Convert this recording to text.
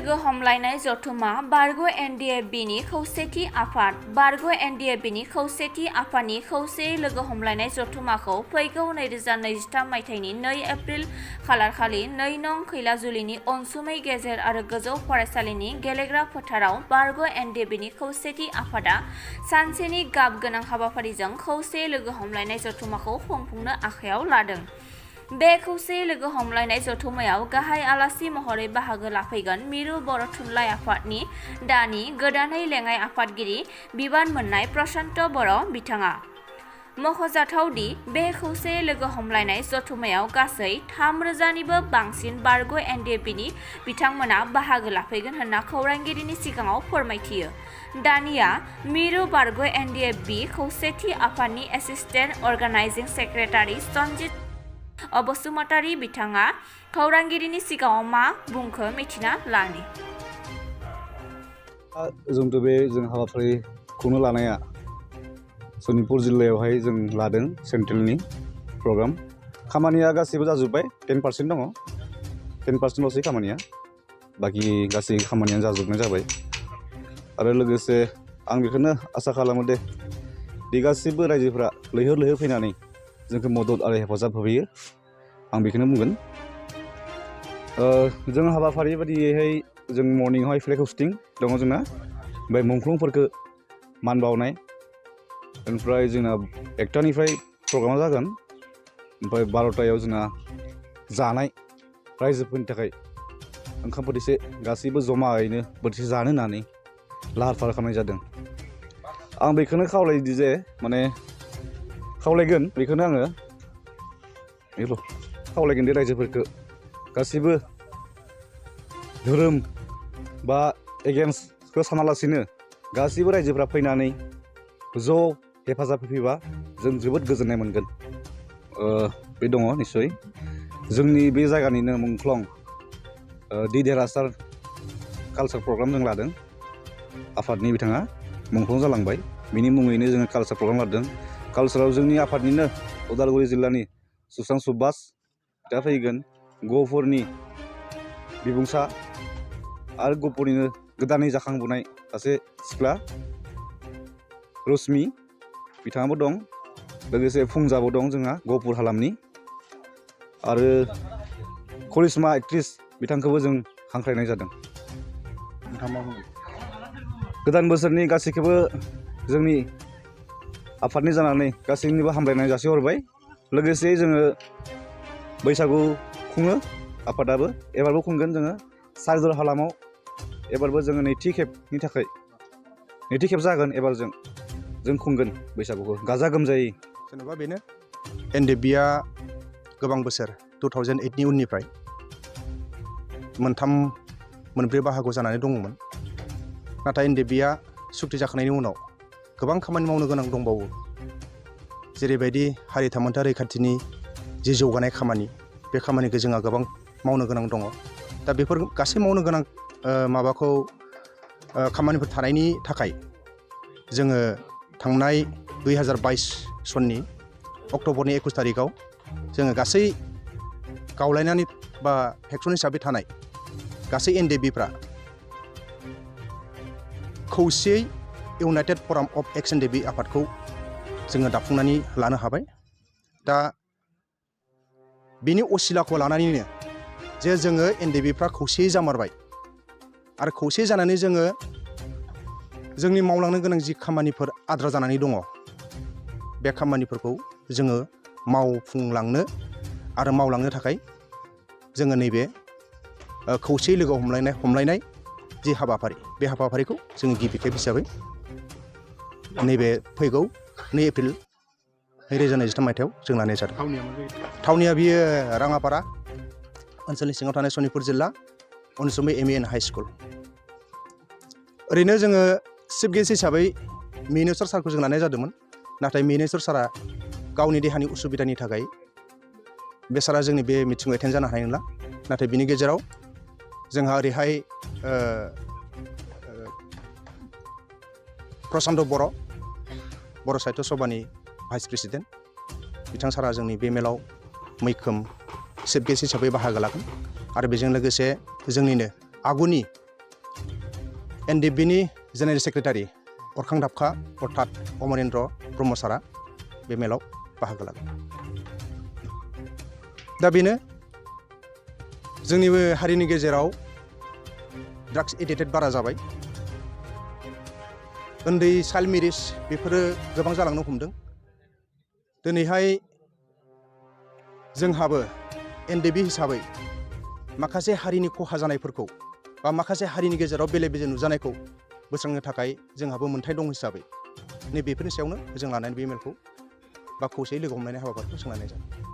लोगो हमलायनाय जथुमा बारग' एन.ड.नि खौसेथि आफाद बारग' एन.ड.नि खौसेथि आफादनि खौसेयै लोगो हमलायनाय जथुमाखौ फैगौ 2023 मायथाइनि 2 एप्रिल खालारखालि 2 नं खैलाजुलिनि अनसुमै गेजेर आरो गोजौ फरायसालिनि गेलेग्रा फोथाराव बारग' एन.ड.नि खौसेथि आफादा सानसेनि गाब गोनां हाबाफारिजों खौसेयै लोगो हमलायनाय जथुमाखौ खुंफुंनो आखायाव लादों। बे खौसेयै लोगो हमलायनाय जथुमायाव गाहाय आलासि महरै बाहागो लाफैगोन मिरु बर' थुनलाइ आफादनि दानि गोदानै लेङाइ आफादगिरि बिबान मोननाय प्रशान्त बर' बिथाङा। मख'जाथावदि बे खौसेयै लोगो हमलायनाय जथुमायाव गासै 3,000निबो बांसिन बारग' एन.ड.नि बिथांमोना बाहागो लाफैगोन होनना खौरांगिरिनि सिगाङाव फोरमायथियो। दानिया मिरु बारग' एन.ड खौसेथि आफादनि एसिस्टेन्ट अर्गानाइजिं सेक्रेटारि सन्जित बसुमतारी बिथाङा खौरांगिरिनि सिगाङाव मा बुंखो मिथिना लानि। जोंथ' बे हाबाफारि खुंनो लानाया सनितपुर जिल्लायावहाय जों लादों सेन्ट्रेलनि प्रग्राम। खामानिया गासैबो जाजोब्बाय 10% दङ 10%ल'सै खामानिया बाखि गासै खामानियानो जाजोबनाय जाबाय। आरो लोगोसे आं बेखौनो आसा खालामो दे गासैबो रायजोफ्रा लैहोर लैहोर फैनानै जोंखौ मदद आरो हेफाजाब होफैयो आं बेखौनो बुंगोन। जों हाबाफारि बायदियैहाय जों मर्निंआवहाय फ्लेग हस्टिं दङ जोंना, ओमफ्राय मुंख्लंफोरखौ मान बावनाय, ओमफ्राय जोंना 1टानिफ्राय प्रग्रामा जागोन, ओमफ्राय 12टायाव जोंना जानाय रायजोफोरनि थाखाय ओंखाम बोथिसे गासैबो जमायैनो बोथिसे जानो होननानै लाहार फाहार खालामनाय जादों। आं बेखौनो खावलायोदि जे खावलायगोन बेखौनो आङो खावलायगोन दे रायजोफोरखौ गासैबो धोरोम बा एगेन्स्टखौ सानालासिनो गासैबो रायजोफ्रा फैनानै ज' हेफाजाब होफैबा जों जोबोद गोजोननाय मोनगोन। बे दङ निस्सय जोंनि बे जायगानिनो मुंख्लं देरहासार कालचार प्रग्राम जों लादों। आफादनि बिथाङा मुंख्लं जालांबाय, बिनि मुङैनो जोङो कालचार प्रग्राम लादों। कालचाराव जोंनि आफादनिनो उदालगुरि जिल्लानि सुशांत सुबास दा फैगोन, गहपुरनि बिबुंसा आरो गहपुरनिनो गोदानै जाखांबोनाय सासे सिख्ला रश्मि बिथाङाबो दं, लोगोसे फुंजाबो दं जोंहा गहपुर हालामनि, आरो करिश्मा एक्ट्रिस बिथांखौबो जों हांख्रायनाय जादों। गोदान बोसोरनि गासैखौबो जोंनि आफादनि जानानै गासैनिबो हामलायनाय जासिहरबाय। लोगोसे जोङो बैसागु खुङो आफादाबो, एबारबो खुंगोन जोङो सारिजर हालामाव। एबारबो जोङो नैथि खेब जागोन एबार जों खुंगोन बैसागुखौ गाजा गोमजायै। जेनेबा बेनो एन.ड.आ गोबां बोसोर 2008नि उननिफ्राय मोनब्रै बाहागो जानानै दङमोन। नाथाय एन.ड.आ सुक्ति जाखांनायनि उनाव गोबां खामानि मावनो गोनां दंबावो, जेरैबायदि हारि थामोन्था रैखाथिनि जि जौगानाय खामानि, बे खामानिखौ जोंहा गोबां मावनो गोनां दङ। दा बेफोर गासै मावनो गोनां खामानिफोर थानायनि थाखाय जोङो थांनाय 2022 सननि अक्ट'बरनि 21 तारिखआव जोङो गासै गावलायनानै बा फेक्सन हिसाबै थानाय गासै एन.ड.फ्रा खौसेयै इउनाइटेड फराम अफ एक्स एन.ड आफादखौ जोङो दाफुंनानै लानो हाबाय। दा बिनि असिलाखौ लानानैनो जे जोङो एन.ड.फ्रा खौसेयै जामारबाय आरो खौसे जानानै जोङो जोंनि मावलांनो गोनां जि खामानिफोर आद्रा जानानै दङ, बे खामानिफोरखौ जोङो मावफुंलांनो आरो मावलांनो थाखाय जोङो नैबे खौसेयै लोगो हमलायनाय जि हाबाफारि, बे हाबाफारिखौ जोङो गिबि खेब हिसाबै नैबे फैगौ 2 एप्रिल 2023 मायथाइयाव जों लानाय जादों। थावनिया बियो राङापारा ओनसोलनि सिङाव थानाय सनितपुर जिल्ला अनसुमै एम.इ. High school. ओरैनो जोङो चिफ गेस्ट हिसाबै मिनेस्वर सारखौ जों लानाय जादोंमोन, नाथाय मिनेस्वर सारा गावनि देहानि उसुबिदानि थाखाय बे सारा जोंनि बे मिटिंआव एटेन्ड जानो हानाय नंला। नाथाय बिनि गेजेराव जोंहा ओरैहाय प्रशान्त बर' साहित्य सभानि भाइस प्रेसिडेन्ट बिथां सारा जोंनि बे मेलाव मैखोम चिफ गेस्ट हिसाबै बाहागो लागोन। आरो बेजों लोगोसे जोंनिनो आगुनि एन.ड.नि जेनेरेल सेक्रेटारि अरखां दाबखा अर्थात अमरेन्द्र ब्रह्म सारा बे मेलाव बाहागो लागोन। दा बेनो जोंनि हारिनि गेजेराव ड्राग्स एडिक्टेड बारा जाबाय, उन्दै चाइल्ड मेरिज बेफोरो गोबां जालांनो हमदों। दिनैहाय जोंहाबो एन.ड हिसाबै माखासे हारिनि खहा जानायफोरखौ बा माखासे हारिनि गेजेराव बेले बेजे नुजानायखौ बोस्रांनो थाखाय जोंहाबो मोन्थाय दं हिसाबै नैबेफोरनि सायावनो जों लानानै बे मेलखौ बा खौसेयै लोगो हमलायनाय हाबाफारिखौ जों लानाय जादों।